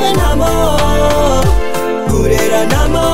Gurénamo, Gurénamo.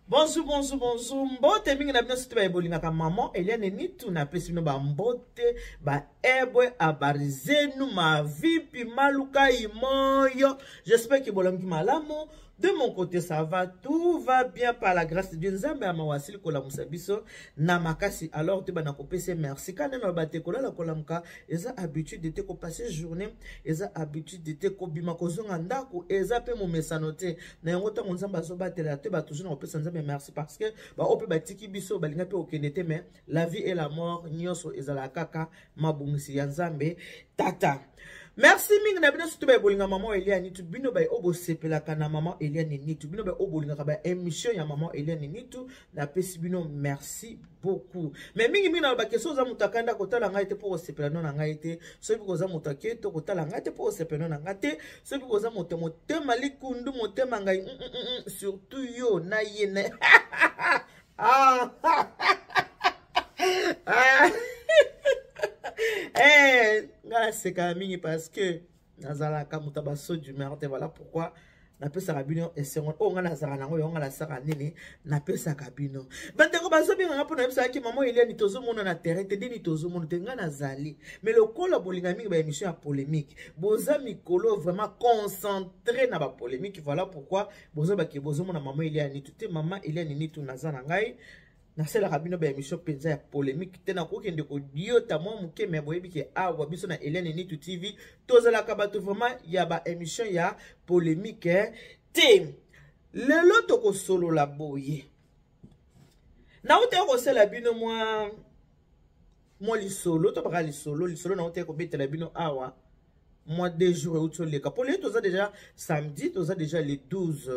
Bonjour, bonjour, bonjour. Mbote mingi na bino surtout ba bolingaka maman Eliane Nitu na pesi bino ba mbote ba ebwe habari zenu mavipi maluka imoyo. J'espère que bolamuki malamu. De mon côté ça va, tout va bien par la grâce de Dieu. Nzambe ya mawa asili kolamusa biso na makasi. Alors te bana kopesa merci. Kana na bate kolala kolamuka eza habitude te ko passer journée, eza habitude te kobima kozonga ndako, eza pe momesano te. Na yango ntango Nzambe azobatela te ba toujours na kopesa Nzambe merci parce que ba oyo pe batiki biso balinga pe kokende te, mais la vie et la mort nyonso ezalaka kaka mabongisi ya Nzambe tata. Merci mingi na bino surtout ba bolinga maman Eliane Nitu, bino ba oyo bosepelaka na maman Eliane Nitu, bino ba oyo bolingaka ba émission ya maman Eliane Nitu, napesi bino merci beaucoup. Mais mingi mingi na ba question oza moto akanda kotala ngai te mpo kosepela no na ngai te, soki koza moto ake to kotala ngai te mpo kosepela no na ngai te, soki koza moto motema likundu motema ngai surtout yo na ye na ah. Ah. Eh, ngai nasekaka mingi parce que nazalaka moto ya basaut d'humeur te. Voilà pourquoi napesaka bino esengo oyo ngai nazalaka nango, yango ngai nasalaka nini, napesaka bino. Bandeko bazobenganga mpo nayebisaki mama Eliane tozomona na terrain te, ndeni tozomona te, ngai nazali. Mais lokola bolinga mingi baémission ya polémique, boza mikolo vraiment concentré na bapolémique. Voilà pourquoi bozobaki bozomona mama Eliane Nitu te. Mama Eliane Nitu naza na ngai, nasalaka bino baémission mpenza ya polémique te, nakokende kodiota mwa moke. Me boyebi ke awa biso na Eliane Nitu TV tozalaka bato vraiment ya baémission ya polémique te. Lelo tokosolola boye, nauti kosala bino mwa mwa lisolo, tobaka lisolo lisolo nauti kobetela bino awa mwa 2 jours euti oleka. Mpo lelo toza déjà samedi, toza déjà le 12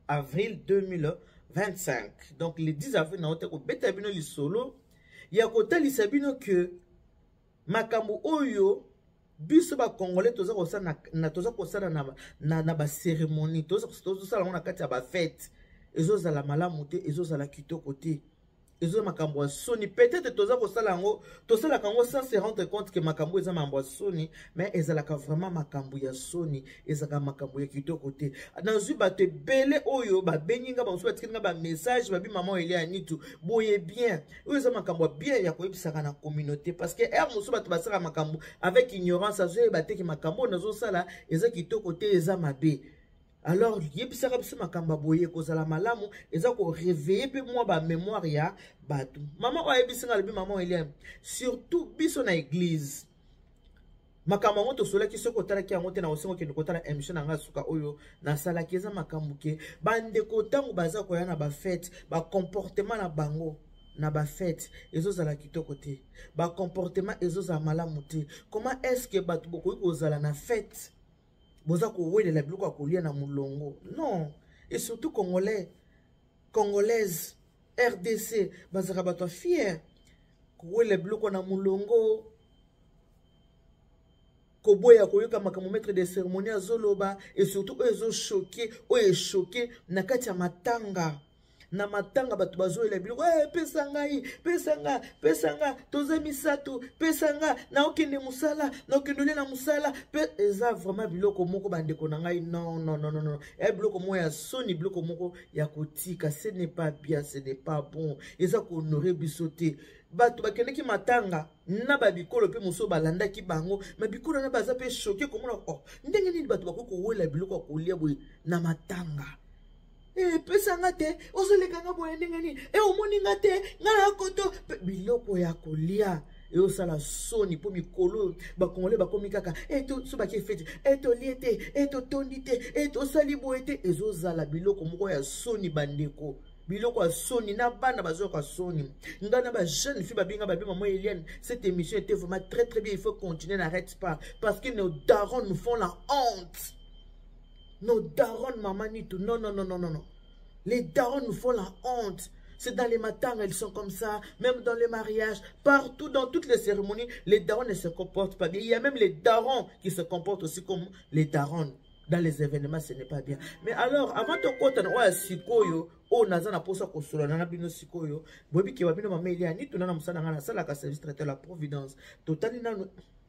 avril 2025. Donc le 10 avril nauti kobetela bino lisolo ya kotalisa bino ke makambo oyo biso bacongolais toza kosala na, toza kosala na, na, na bacérémonie, tozosala yango na kati ya bafete, ezozala malamu te, ezozala kitoko te, ezo makambo ya soni. Peut-être toza kosala yango, tosalaka yango sans se rendre compte ke makambo eza makambo ya soni, mais ezalaka vraiment makambo ya soni, ezalaka makambo ya kitoko te. Nazwi bato ebele oyo babengi nga, bamosusu batikeli nga bamessage, babi mama Eliane Nitu boye bien, oyo eza makambo ya bien ya koyebisaka na communauté, parce que heure mosusu bato basalaka makambo avec ignorance, azoyeba te ke makambo oyo nazosala eza kitoko te, eza mabe. Alors yebisaka biso makambo ya boye kozala malamu, eza koréveiller mpe mwa bamémoire ya bato. Mama oyo ayebisi nga, alobi mama Eliane, surtout biso na église, makambo yango tosolaki. Soki otalaki yango te, na osengo okende kotala émission na ngai suka oyo nasalaki. Eza makambo ke bandeko ntango baza koya na bafete, bacomportement na bango na bafete ezozala kitoko te, bacomportement ezozala malamu te. Comment est ce que bato bokoki kozala na fete, boza kowelela biloko ya kolia na molongo? Non, et surtout congolais, congolaise, RDC bazalaka bato ya fier. Kowelela biloko na molongo, koboya koyoka makambo maître de cérémonie azoloba, et surtout oyo ezochoquer, oyo echoquer na kati ya matanga. Na matanga bato bazoyela biloko, hey, pesa ngai, pesa nga, pesa nga, toza misato, pesa nga, naokende mosala, naokende olia na mosala. Pe eza vraiment biloko moko, bandeko na ngai, non, non, non, non, non, eya biloko moko ya soni, biloko moko ya kotika. Ce n'est pas bien, ce n'est pas bon, eza kohonorer biso te. Bato bakendeki matanga na babikolo mpe mosusu balandaki bango, ma bikolo na baza mpe choqué komona, oh, ndenge nini bato bakoki kowela biloko ya kolia boye na matanga? E, pesa nga te, ozoleka nga boye ndenge nini? E, omoni nga te, nga na koto biloko ya kolia, ezosala soni. Mpo mikolo bakongole bakomi kaka e, so bake feti, e tolie te, e totondi te, e tosali boye te. Ezozala biloko moko ya soni, bandeko, biloko ya soni na bana bazoyoka soni. Ngai na bajeune fille babenga, babi maman Eliane, cette émission était vraiment très très bien, il faut continuer, n'arrête pas, parce que nos darons nous font la honte, nos darons, maman Nitu, non, non, non, non, non, non, les darons nous font la honte. C'est dans les matanga, ils sont comme ça, même dans les mariages, partout, dans toutes les cérémonies, les darons ne se comportent pas bien. Il y a même les darons qui se comportent aussi comme les darons. Dans les événements, ce n'est pas bien. Mais alors, avant tokota na oyo ya sikoyo, oyo naza na mposa kosolana na bino sikoyo, boyebi ke babino mama Eliane tuna na mosala ngai nasalaka service traiteur la providence. Totali nanu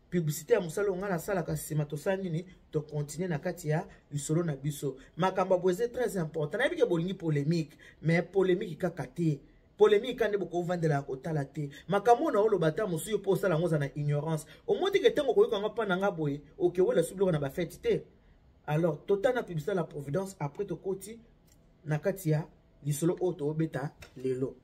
publicité ya mosala oyo ngai nasalaka, nsima tosala nini? Tocontinue na kati ya lisolo na biso. Makambo ya boye eza très important. Nayebi ke bolingi polémique, mais polémique kaka te, polémique ka nde bokovandela ya kotala te. Makambo oyo naoloba, ata mosusu yo mpo osala yango, oza na ignorance. Omoni ke ntango okoyoka yango mpa na nga boye, okewela su biloko na bafete te. Alors totala publicité la providence, après tokoti na kati ya lisolo oyo toobeta lelo.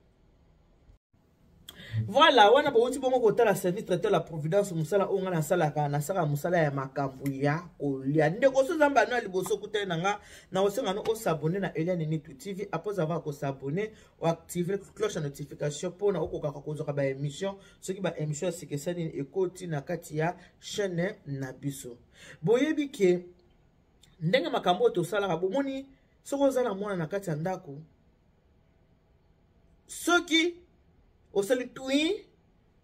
Voilà, wana bouti bongo kotala service traiteur la providence, mosala oyo ngai nasalaka. Nasalaka mosala ya makambo ya kolia. Ndeko, so eza mbano ya liboso okutani na nga, na kosenga no os'abonner na Eliane Nitu TV. Après avoir kos'abonner, oactive cloche ya notification mpona okokaka kozwaka baémission soki baémission ya sika esali nini, ekoti na kati ya chaîne na biso. Boyebi ke ndenge makambo oyo tosalaka, bomoni, soki oza na mwana na kati ya ndako, soki osali tui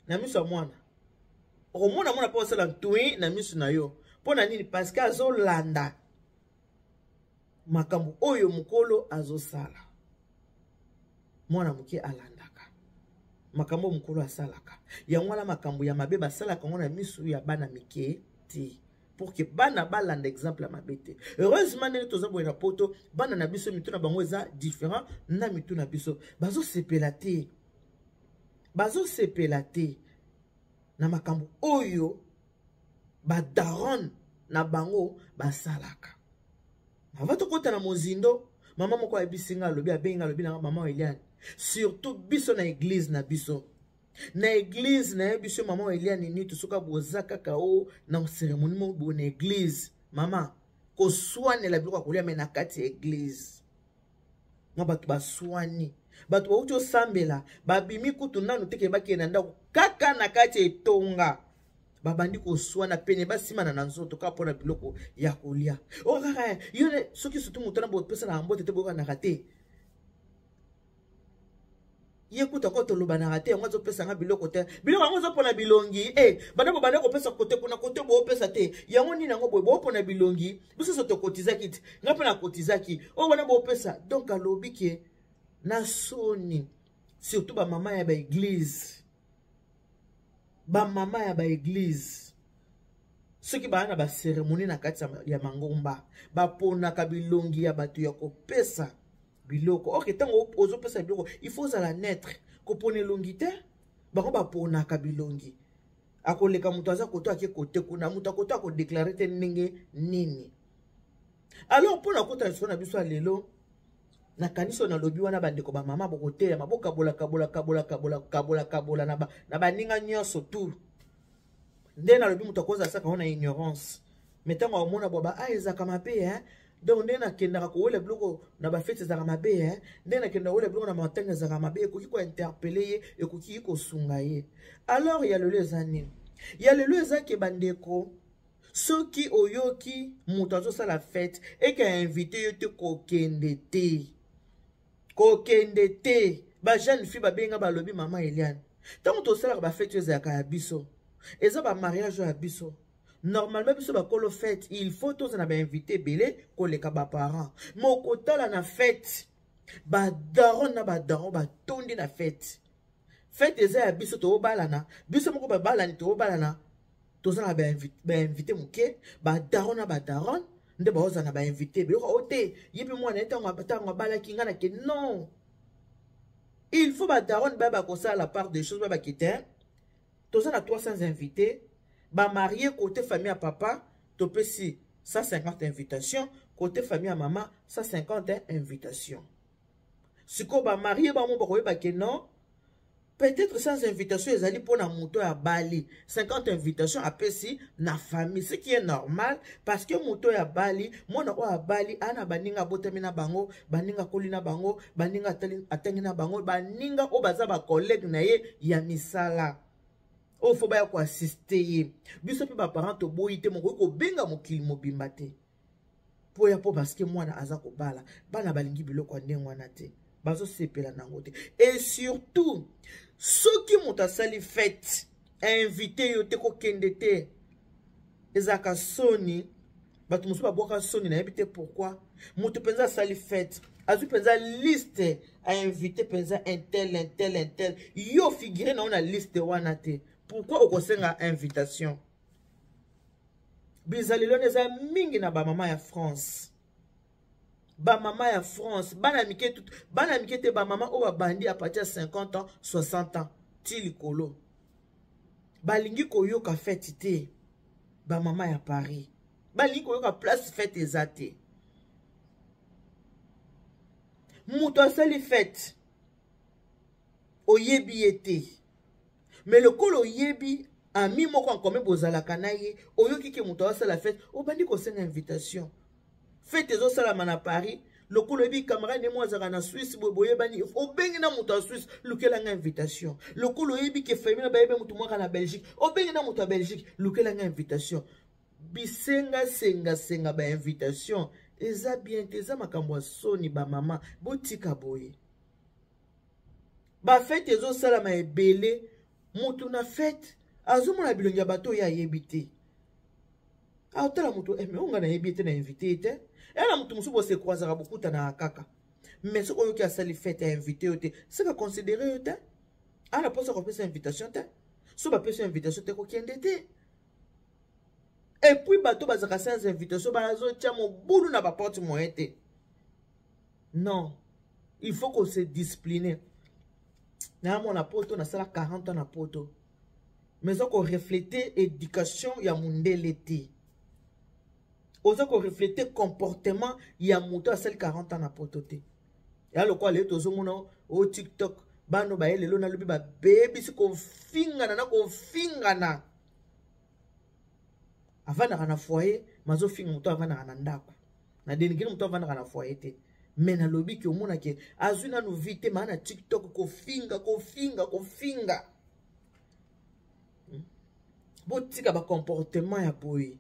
na miso ya mwana, okomona mwana mpo osala tui na miso na yo. Mpo na nini? Parce que azolanda makambo oyo mokolo azosala. Mwana moke alandaka makambo oyo mokolo asalaka. Yango wana makambo ya mabe basalaka yango na miso ya bana mike te, pour que bana balanda exemple ya mabe te. Heureusement, ndenge toza boye na Poto, bana na biso, mitu na bango eza différent na mitu na biso. Bazosepela te, bazosepela te na makambo oyo badaron na bango basalaka. Avant tokɔta na mozindo, mama moko ayebisi nga, alobi, abengi nga, alobi nanga: "Mama Eliane, surtout biso na église na biso, na église nayebi biso, mama Eliane Nitu, soki boza kaka o na cérémonie moko boye na église, mama, koswanela biloko ya kolia me na kati ya église mwa bato baswani, bato bauti osambela, babimi kutu nanu teke bakende na ndako, kaka na kati ya etonga babandi koswana pene, basimana na nzoto kaka mpona biloko ya kolia." O kaka yo, soki surtout moto na bopesa na mbote te, boyokanaka te, ye kuta ko tolobanaka te, yango azopesanga biloko te, biloko yango ezopona bilongi. E banda bobanda kopesa kote kuna, kote boopesa te, yango nini yango boye boopona bilongi? Biso so tokotizaki te, nga mpe nakotizaki oyo wana boopesa. Donc alobi ke na soni, surtout bamama ya baéglise, bamama ya baéglise, soki baa na bacérémonie na kati ya mangomba, baponaka bilongi ya bato ya kopesa biloko. Ok, ntango ozopesa biloko, il faut ozala neutre, kopona elongi te. Bango baponaka bilongi, akoleka moto aza koto, ake kote kuna, moto akoto akodéclarer te ndenge nini. Alors, mpo na kota lisolo na biso ya lelo, nakanisi oyo nalobi wana, bandeko bamama, bokotelema, bokabola, kabola, kabola, kabola, kabola, kabola na baninga nyonso tu. Nde nalobi, moto akozala saka ngo na ignorance, mais ntango amona bwa ba a ezalaka mabe hein. Donc nde nakendaka kowela biloko na bafete ezalaka mabe hein, nde nakendaka kowela biloko na matanga ezalaka mabe, ekoki kointerpeller ye, ekoki kosunga ye. Alors ya lelo eza nini? Ya lelo eza ke, bandeko, soki oyoki moto azosala fete eke ainviter yo te, kokende te, kokende te. Bajeune fille babenga, balobi: "Mama Eliane, ntango tosalaka bafete oyo ezalaka ya biso, eza bamariage oyo ya biso, normalement biso bakolo fete, il faut toza na bainvité ebele koleka baparent. Mais okotala na fete, badaron na badaron batondi na fete. Fete eza ya biso, tozobalana biso moko, babalani tozobalana, toza na bainvité moke, badaron na badaron nde baozala na bainvité." Biloko oyo te, ye mpe mwana ye ntango abalaki, ngai nake non, il faut badaron baya bakosala la part des choses, bayebaki te toza na 300 invités, bamariés. Côté famille ya papa, topesi 150 invitation, côté famille ya mama, 150 invitation. Sikoyo bamariés bango bakoyeba ke non, peut-être sans invitation ezali mpona moto ya bali, 50 invitation apesi na famille, ce qui est normal, parce que moto ya bali, mwana oyo abali, aa na baninga abotami na bango, baninga akoli na bango, baninga atangi na bango, baninga oyo baza bacollègue na ye ya misala, oyo faut baya koassister ye. Biso mpe baparent toboyi te, mokoki kobenga mokili mobimba te mpo ya mpo parce que mwana aza kobala. Bana balingi biloko ya ndenge wana te, bazosepela nango te. Et surtout, soki moto asali fete, invité yo te, kokende te. Ezalaka soni. Bato mosusu babwaka soni, nayebi te pourquoi. Moto mpenza asali fete, azwi mpenza liste, ainvite mpenza intel, intel, intel, yo figure na yo na liste wana te. Pourquoi okosenga invitation? Bizaleli wana eza mingi na bamama ya France. Bamama ya France, bana mike, bana mike te, bamama oyo babandi à partir ya 50 ans, 60 ans ti likolo, balingi koyoka fete te. Bamama ya Paris balingi koyoka place fete eza te. Moto asali fete, oyebi ye te, me lokola oyebi ami moko ankome bozalaka na ye, oyoki ke moto asala fete, obandi kosenga invitation. Fete ezosalama na Paris, lokola oyebi camarade ne mo azalaka na Swisse, boye boyebani, obengi na moto ya Swisse: "Lukelanga invitation." Lokola oyebi ke famille na bayebi moto mwaka na Belgique, obengi na moto ya Belgique: "Lukelanga invitation." Bisengasengasenga bainvitation eza bien te, eza makambo ya soni. Bamama, botika boye. Bafete ezosalama ebele, moto na fete azomona bilongi ya bato oyo ayebi te. Aotala moto: "Eh, me oyo ngai nayebi ye te, na invite ye te." Eya na moto mosusu bose croisaka, bokutanaka kaka, mais soki oyoki asali fete, ainvite yo te, seka considere yo te, ana mposa kopesa invitation te. So bapesi yo invitation te, kokende te. Et puis bato bazalaka sans invitation, bazotya mobulu na baporte moyen te. Non, il faut qu'on se discipline. Nayamona poto, nasala 40 ans na poto, mais eza koreflete éducation ya mondele te, oza koreflete comportement ya moto asali 40 ans na poto te. Ya lokola lelo tozomona o TikTok, bano baye lelo, nalobi babebisi kofingana na kofingana. Avandaka na foyer, mazofinga moto avandaka na ndako. Na denigre moto avandaka na foyer te, me nalobi ke omonake azwi nanu vi te, maa na TikTok kofinga, kofinga, kofinga. Botika bacomportement ya boye.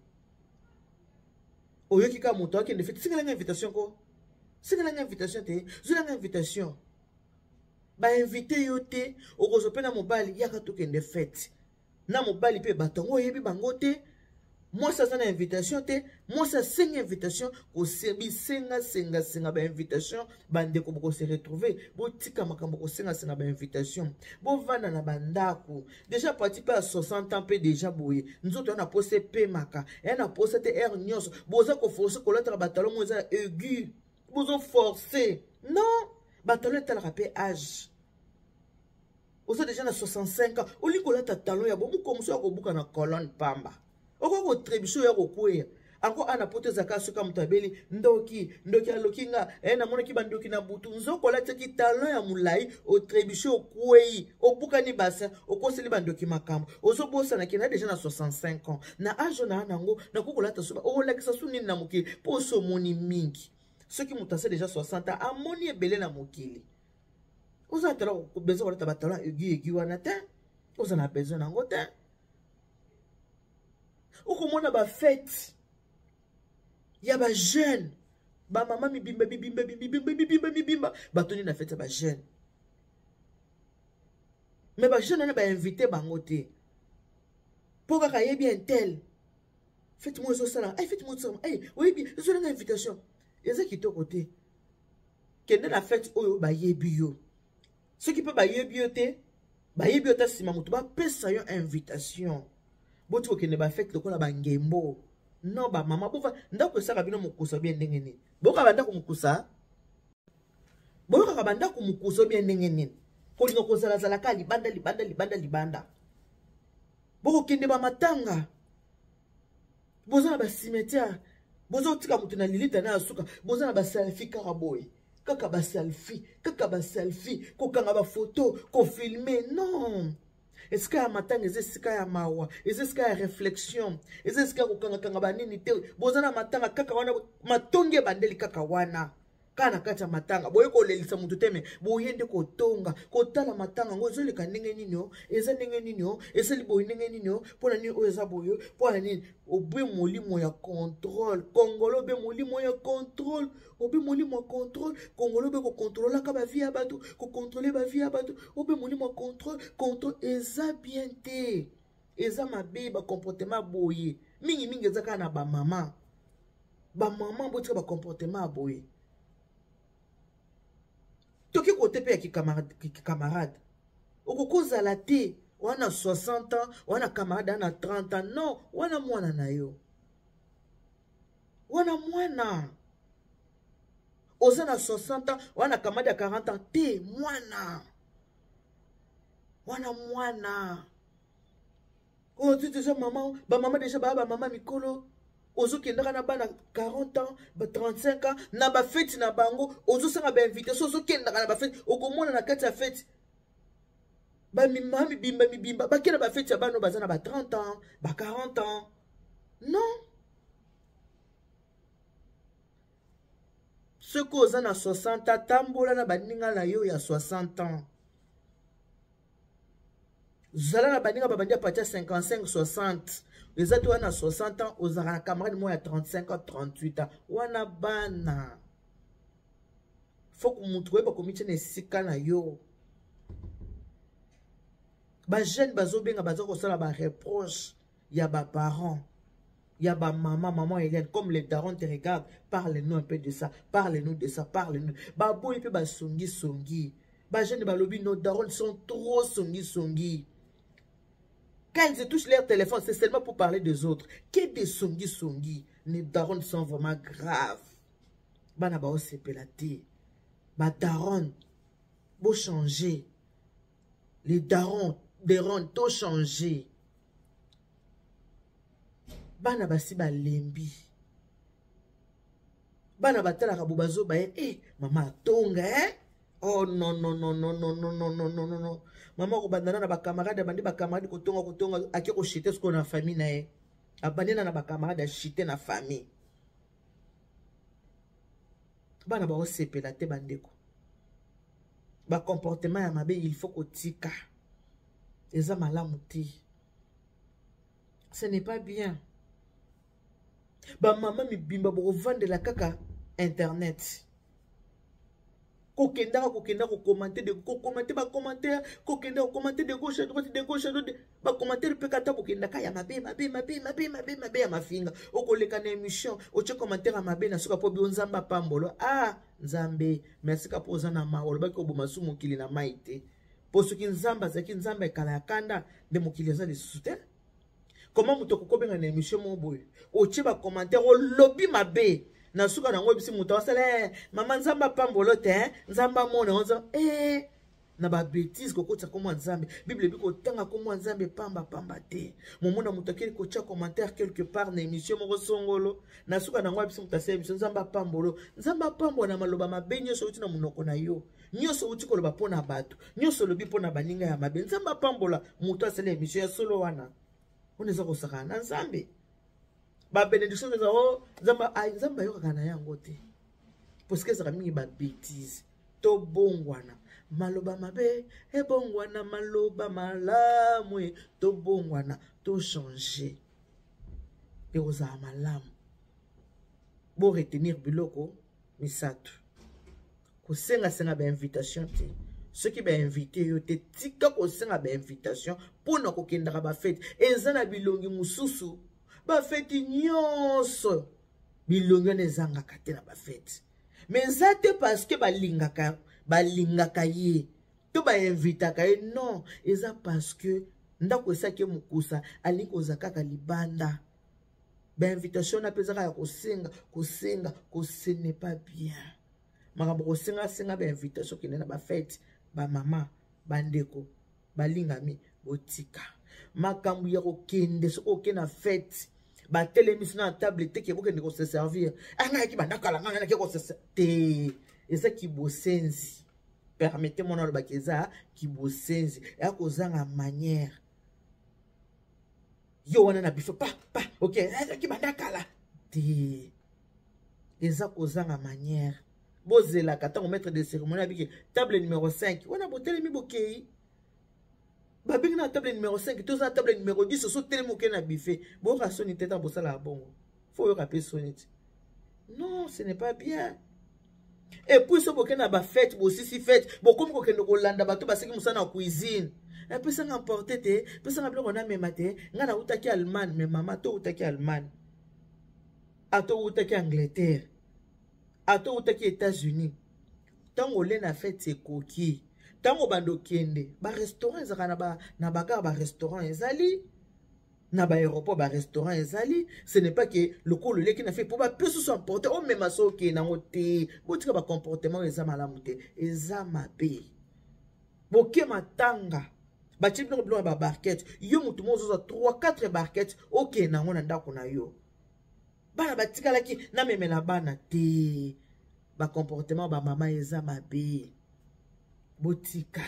Oyoki kaka moto akende fete: "Sengelanga invitation ko, sengelanga invitation te, zwelanga invitation." Bainvite yo te, okozwa mpe na mobali: "Yaka tokende fete." Na mobali mpe, bato yango oyebi bango te. Mwasi aza na invitation te, mwasi asengi invitation. Bisengasengasenga bainvitation, bandeko, bokose retrouve. Botika makambo kosengasenga bainvitation, bovanda na bandako. Déjà parti mpe ya 60 ans mpe déjà boye, nzoto ya na posa epemaka, ya na posa te. Heure nyonso boza koforce kolataka batalon mo eza aigu, bozoforce. Non, batalon etalaka mpe age. Oza deja na 65 ans, olingi kolata talon ya bomuko mosu ya kobuka na colonne pamba, okoki kotrébuche, oya kokweya anko. Ana poto ezalaka soki moto abeli ndoki, ndoki aloki nga e, namonaki bandoki na butu. Nzoko olatiaki talon ya molai, otrébuche, okwei, obukani bassin, okoseli bandoki makambo. Ozobosana na deja na 65 ans, na age na nango nakoki kolata so okolakisa su nini na mokili? Mpo osi omoni mingi. Soki moto asa deja 60 ans, amoni ebele na mokili. Oza na talon, besoin kolata batalon aigu aigu wana te, oza na besoin nango te. Okomona bafete ya bajeune, bamama mibimba mibimba mibimba mibimba mibimba batondi na fete ya bajeune, me bajeune wana bainvite bango te, mpo kaka ayebi intel, fete mo ezosala, ay fete mo ezosala, ay oyebi, ezolanga invitation. Eza kitoko te. Kende na fete oyo bayebi yo. Soki mpe bayebi yo te, bayebi yo ta nsima moto bapesa yo invitation. Boti kokende bafete lokola bangembo. Non, bamama, bova ndako esaka bino mokusa bien ndenge nini? Boyoka bandako mokusa, boyokaka bandako mokusa bien ndenge nini? Kolinga kozalazala kaka libanda, libanda, libanda, libanda. Bokokende bamatanga, boza na bacimetière, boza kotika moto na lilita na ya suka, boza na baselfie kaka boye, kaka baselfie, kaka baselfie, kokanga bafoto, kofilme. Non, esika ya matanga eza esika ya mawa, eza esika ya réflexion, eza esika ya kokangakanga banini te. Boza na matanga kaka wana, matongi ebandeli kaka wana, kaka na kati ya matanga. Boye kolelisa motu te, me boye nde kotonga, kotala matanga yango ezoleka ndenge nini, o eza ndenge nini, o esali boye ndenge nini, o mpo na nini oyo eza boye, mpo na nini. Obe molimo ya contrôle, Kongolo, obe molimo ya contrôle, obe molimo ya contrôle, Kongolo, obe kokontrolaka bavie ya bato, kokontrole bavie ya bato, obe molimo ya contrôle. Contrôle eza bien te, eza mabe. Bacomportement boye mingimingi eza kaka na bamama. Bamama, botika bacomportement ya boye. Toki kote mpe ya kikamarade, okokozala te wana 60 ans, wana camarade ana 30 ans. Non, wana mwana na yo, wana mwana. Oza na 60 ans, wana camarade ya 40 ans te, mwana wana, mwana oyo ti deja mama. Bamama deja baya, bamama mikolo, ozokendaka na bana 40 ans, ba 35 ans na bafeti na bango, ozosanga bainvitation, ozokendaka na bafeti. Okomona na kati ya feti bamima mibimba mibimba bake na bafeti ya bana oyo baza na ba 30 ans, ba 40 ans. Non, soki oza na 60 ans, tambola na baninga na yo ya 60 ans. Zala na baninga babandi à partir ya 55, 60. Eza te wana 60 ans ozalaka na camarade moko ya 35 ans, 38 ans, wana bana. Faut motu koyeba komitia na esika na yo. Bajeune bazobenga, baza kosala bareproche ya baparent, ya bamama. Maman Hélène, comme les darons te regardent, parle-nous un peu de ça, parle-nous de ça, parle-nous. Baboyi mpe basongisongi. Bajeune balobi: nos darons sont trop songisongi. Quand ils touchent leur téléphone, c'est seulement pour parler des autres. Que des songi-songi. Les darons sont vraiment graves. Bana baosepela te. Badaron, bochanger. Les darons, darons, tochanger. Bana basi balembi. Bana batalaka bo bazoba ye eh, mama atonga eh? Oh non, non, non, non, non, non, non, non, non, non, non. Mama akobandana na bacamarade, abandi bacamarade kotonga, kotonga, ake koshite sikoyo na famille na ye. Abandi na bacamarade, ashite na famille. Bana baosepela te. Bandeko, bacomportement ya mabe, il faut kotika, eza malamu te, ce n'est pas bien. Bamama mibimba bokovandela kaka internet, kokendaka, kokenda kocommenter de kocommenter bacommentaire, kokenda kocommenter de gauche à droite, de gauche à droite, bacommentaire mpe kata kokendaka ya mabe, mabe, mabe, mabe, mabe, mabe, ya mafinga. Okoleka na émission, otie commentaire ya mabe na suka mpo bio Nzambe apambolo. Ah Nzambe, merci ka mpo oza na mawa, olobaki oboma su mokili na mai te. Mpo soki Nzambe azalaki Nzambe ekala ya kanda nde, mokili eza lisusu te. Comment moto akokobenga na émission moko boye, otie bacommentaire, olobi mabe, na suka nango oyebisi moto asala eh, mama, Nzambe apambolo te, Nzambe amona yo eh, na babêtises, kokotisa kombo ya Nzambe. Bible ebi kotanga kombo ya Nzambe pamba pamba te. Momona moto akeli kotia commentaire quelque part na émission moko songolo, na suka nango ayebisi moto asala émission: Nzambe apambolo. Nzambe apambola na maloba mabe nyonso outi na monoko na yo, nyonso outi koloba mpo na bato, nyonso olobi mpo na baninga ya mabe. Nzambe apambola moto asala émission ya solo wana. Wana eza kosakana na Nzambe. Babénédiction eza o Nzambe, Nzambe ayokaka na yango te, parce que ezalaka mingi babêtises. Tobongwana, maloba mabe ebongwana maloba malamu. E tobongwana, tochange, ekozala malamu. Boretenir biloko misato: kosengasenga bainvitation te. Soki bainvite yo te, tika kosenga bainvitation mpona kokendaka bafete. Eza na bilongi mosusu, bafeti nyonso bilongi wana ezangaka te na bafete. Mais eza te parce que balingaka, balingaka ye to bainvitaka ye. Non, eza parce que ndako esaki ye mokusa, alingi kozala kaka libanda. Bainvitation wana mpe ezaka ya kosenga, kosenga, ce n'est pas bien. Makambo kosengasenga bainvitation okende na bafete, bamama, bandeko balingami, botika makambo ya kokende. Soki okende na fete, batelemisi na table te ke bokende kose servir. Angayaki bandakala ngai nake kose te, eza kibosenzi. Permettez mwana alobaki, eza kibosenzi, eya kozanga manière. Yo wana na biso pa pa ok, ezaki bandakala te, eza kozanga manière. Bozelaka ntango maître de cérémonie abiki table numéro 5 wana, botelemi, bokei. Babengi na table numéro 5, toza na table numéro 10, oso telemi, okei na buffet. Boyoka soni te ntango bosalaka bongo? Faut oyoka mpe soni te. Non, ce n'est pas bien. Et puis so bokende na bafete, bosisi fete, bokomi kokende kolanda bato baseki mosala na cuisine: epesanga emporte te, pesanga biloko namema te, ngai nautaki Allemagne. Mais mama, to outaki Allemagne. Ata owutaki Angleterre, ata owutaki États-Unis, ntango olie na fete ekoki, ntango obanda okende barestaurant ezalaka na bagare, barestaurant ezali na baéroport, barestaurant ezali. Ce n'est pas que lokola oleki na fete mpo bapesi so emporte, omema so okende nango te. Botika bacomportement oyo eza malamu te, eza mabe. Boke matanga, batie biloko biloko ya babarquette, yo motu moko ozozwa 3 4 barquette, okende yango na ndako na yo. Bana batikalaki namemela bana te. Bacomportement bamama eza mabe, botika,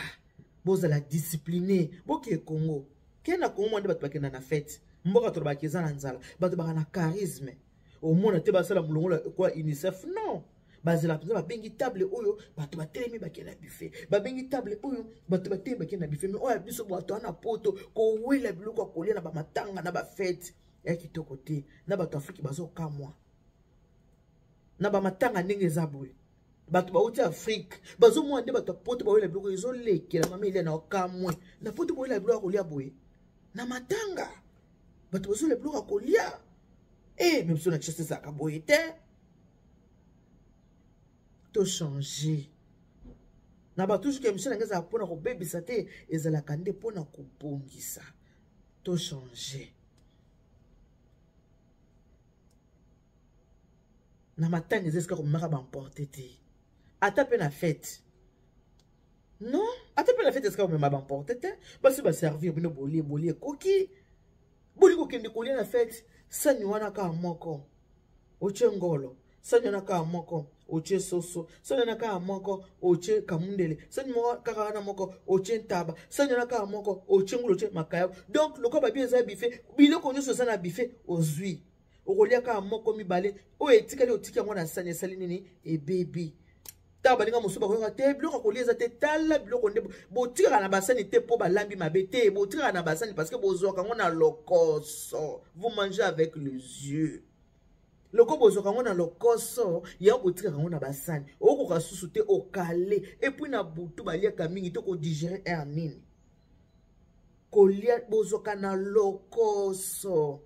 bozala discipline. Boke Congo, ke na Congo mwa nde bato bakenda na fete. Mboka tolobaki eza na nzala, bato baka na charisme, omona te basala molongo kwa UNICEF. Non, bazela mpenza, babengi table oyo, bato batelemi, bakende na buffet, babengi table oyo, bato batelemi, bakende na buffet. Mais oyo ya biso bato wana poto, kowela biloko ya kolia na bamatanga na bafete ya kitoko te. Na bato Afrike bazokamwa na bamatanga ndenge eza boye. Bato bauti Afrike bazomona nde bato ya poto bawela biloko ezolekela. Mama Elia na okamwe, na poto bowela biloko ya kolia boye na matanga, bato bazolela biloko ya kolia. E me biso na Kinshasa ezalaka boye te. Tochange na bato toujours. Émission na ngai ezalaka mpona kobebisa te, ezalaka nde mpona kobongisa. Tochange na matanga, eza esika komemaka baemporte te, ata mpe na fete non, ata mpe na fete esika komema baemporte te. Basi baservir bino, bolie, bolie ekoki. Boli kokende kolia na fete, sani wana kaka moko otie ngolo, sani wana kaka moko otie soso, sani wana kaka moko otie kamundele, sani moko kaka wana moko otie ntaba, sani wana kaka moko otie ngulu, otie makayabo. Donc lokola babi eza buffet, biloko nyonso eza na buffet, ozwi, okolia kaka moko mibale, oyo etikali otiki yango na sani, esali nini? Ebebi. Ntango baninga mosusu bakoyoka te biloko ya kolia eza te, tala biloko nde botikaka na basani te mpo balambi mabe te. Botikaka na basani parce que bozwaka yango na lokoso. Vous mangez avec les yeux. Loko bozwaka yango na lokoso, yango botikaka yango na basani, okoka susu te, okale. Et puis na butu baliaka mingi te, kodigere aire nini kolia, bozwaka na lokoso.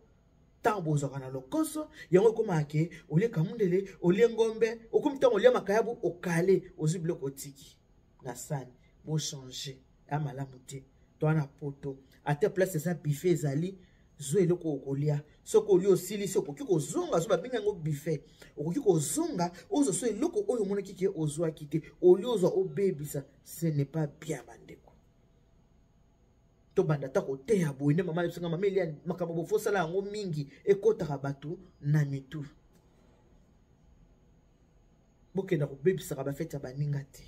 Ntango bozwaka na lokoso, yango ekomaka ke olie kamundele, olie ngombe, okomi ntango olia makayabu, okale, ozwi biloko otiki na sani. Bochange ya malamu te. To wana poto, ata place eza buffet ezali, zwa eloko okolia. Soki olie osilisi, okoki kozonga. So babengi yango buffet, okoki kozonga, ozwa so eloko oyo omonaki ke ozwaki te. Olie, ozwa, obebisa, ce n'est pas bien. Bandeko, tobanda ata koteya boye nde mama yebisanga, mama Elia, makambo bofosala yango mingi ekɔtaka bato na mitu. Bokenda kobebisaka bafete ya baninga te.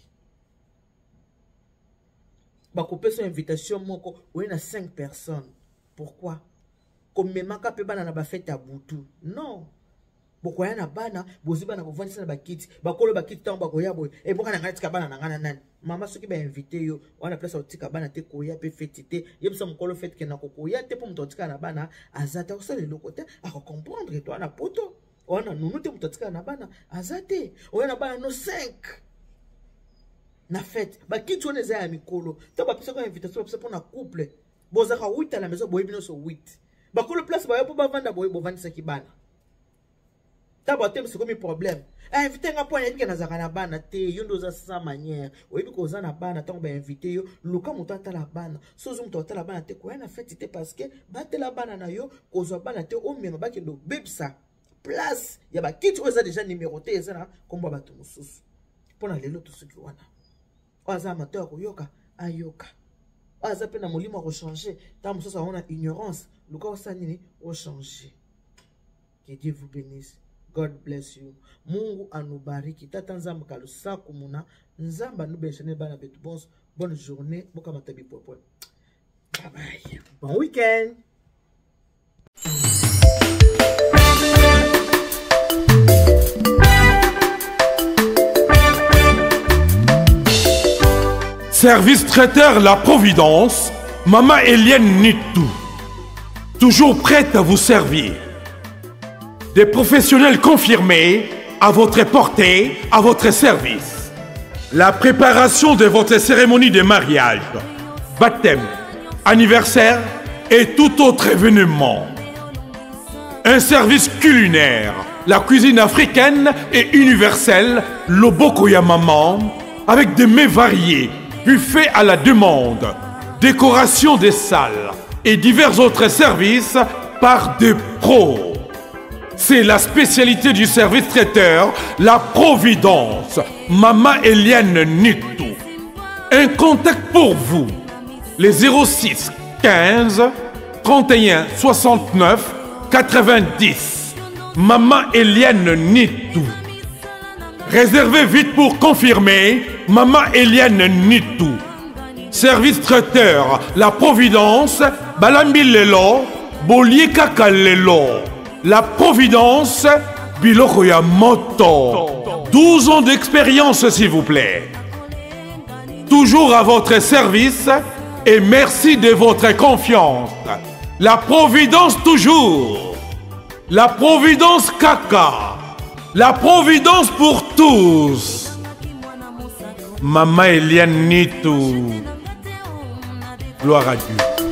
Bakopesa invitation moko, oye na 5 personnes, pourquoi komemaka mpe bana na bafete ya butu? Non, bokoya na bana, bozwi bana, bovandisa na bakiti, bakolo bakiti. Ntango bakoya boye, eboka na ngai, tika bana na ngai na nani? Mama, soki bainvite yo wana, place otika bana te, koya mpe feti te. Yebisa mokolo fete ke nakokoya te, mpo moto atikala na bana aza te, akosala eloko te, akocomprendre. To wana poto wana nunu te, moto atikala na bana aza te, oya na bana no 5 na fete, bakiti wana eza ya mikolo. Ntango bapesaka invitation, bapesa mpo na couple, bozalaka 8 à la maison, boyebi nyonso 8. Bakolo place baya mpo bavanda boye, bovandisaki bana. Ntango batemisi, ekomi problème. Invité nga mpo ayebi ke nazalaka na bana te. Yo nde oza sans manière. Oyebi ke oza na bana, ntango bainvite yo, luka moto atala bana. So ozwi moto atala bana te, koya na feti te, parce que batela bana na yo. Kozwa bana te, omema bakende obebisa place ya bakiti oyo eza déjà numéro te, eza na nkombo ya bato mosusu. Mpo na lelo tosuki wana. Oyo aza na mato ya koyoka, ayoka. Oyo aza mpe na molimo ya kochange, ntango mosusu yango na ignorance, luka osala nini, ochange. Que Dieu vous bénisse. God bless you. Mungu anubariki. Tata Nzambe kalusaku muna. Nzambe anubenshane bana betu bonso. Bonne journée. Bokamata bipwepwe. Bye bye. Bon week-end. Service traiteur La Providence, Maman Eliane Nitou, toujours prête à vous servir. Des professionnels confirmés à votre portée, à votre service. La préparation de votre cérémonie de mariage, baptême, anniversaire et tout autre événement. Un service culinaire. La cuisine africaine et universelle, Loboko ya maman, avec des mets variés, buffet à la demande, décoration des salles et divers autres services par des pros. C'est la spécialité du service traiteur, la Providence, Mama Eliane Nitou. Un contact pour vous, les 06 15 31 69 90. Maman Eliane Nitou. Réservez vite pour confirmer, Maman Eliane Nitou. Service traiteur, la Providence, Balambi Lelo, Bolie Kaka Lelo. La Providence, Biloko ya Moto. 12 ans d'expérience, s'il vous plaît. Toujours à votre service et merci de votre confiance. La Providence toujours. La Providence Kaka. La Providence pour tous. Mama Eliane Nitou. Gloire à Dieu.